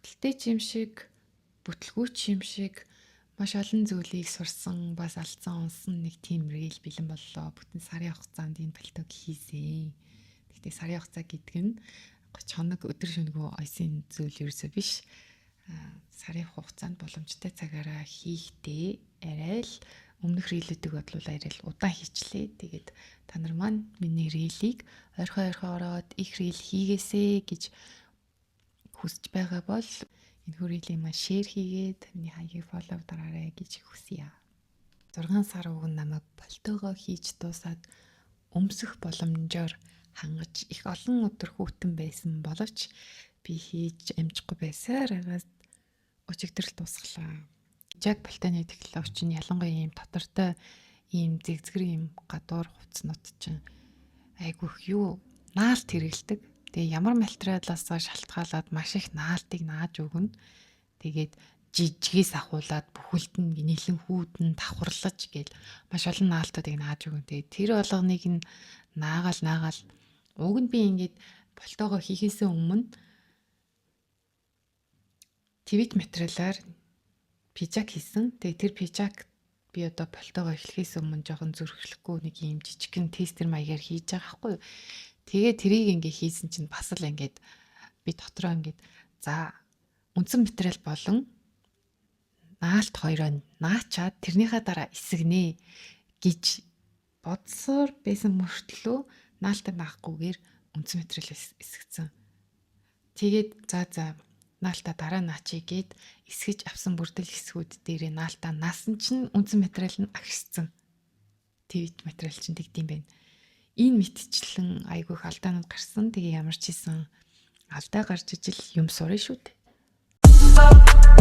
Бүтэлтэй ч юм шиг, бүтлгүй ч юм шиг маш олон зүйлийг сурсан, бас алдсан, унсан нэг тийм reel бэлэн боллоо. Бүтэн сарын хугацаанд энэ пальтог хийсэн. Гэхдээ сарын хугацаа гэдэг нь 30 хоног, өдөр шөнөгүй ойсон зүйл ерөөсөө биш. Сарын хугацаанд боломжтой цагаараа хийхдээ арай л өмнөх reel үүдийг бодлол арай л удаан хийчлээ. Тэгээд та нар маань миний reel ийг ойрхон ойрхон ороод их reel хийгээсэй гэж хүсэж байгаа бол энэ reel ийг маань share хийгээд, миний хаягийг follow дараарай гэж хүсье. 6 сар уг нь намайг пальтогоо хийж дуусаад өмсөх боломжоор хангаж их олон өдөр хүйтэн байсан боловч би хийж амжихгүй байсаар агаад өчигдөр л дуусгалаа. Жаг пальтоны технологи чинь ялангуяа ийм тотортой, ийм зэгзгэр, ийм гадуур хувцснууд чинь айгүйх юу наалт хэрэгэлдэг. Тэгээ ямар материалаас шалтгаалаад маш их наалтыг нааж өгнө. Тэгээд жижигээс ахуулаад бүхэлд нь нийлэн хүүдэн давхарлаж гээл маш олон наалтуудыг нааж өгнө. Тэгээд тэр болгоныг нь наагаал наагаал, уг нь би ингээд пальтогоо хийхээсээ өмнө твид материалаар пижак хийсэн. Тэгээ тэр пижак би одоо пальтогоо эхлэхээс өмнө жоохон зөрхлөхгүй нэг юм жижигхэн тестер маягаар хийж байгаа байхгүй юу. Тэгээ тэрийг ингээ хийсэн чинь бас л ингээд би дотроо ингээд за, үндсэн материал болон наалт хоёроо наачаад тэрнийхээ дараа эсгэнэ гэж бодсоор байсан мөртлөө наалтаа наахгүйгээр үндсэн материал эсгэцэн. Тэгээд за за, наалтаа дараа наачи гээд эсгэж авсан бүрдэл хэсгүүд дээрээ наалтаа наасан чинь үндсэн материал нь агшсан. Твид материал чинь тэгдэм байх. Энэ мэтчлэн айгүй их алдаанууд гарсан. Тэгээ ямар ч хийсэн алдаа гарч ижил юм сурна шүү дээ.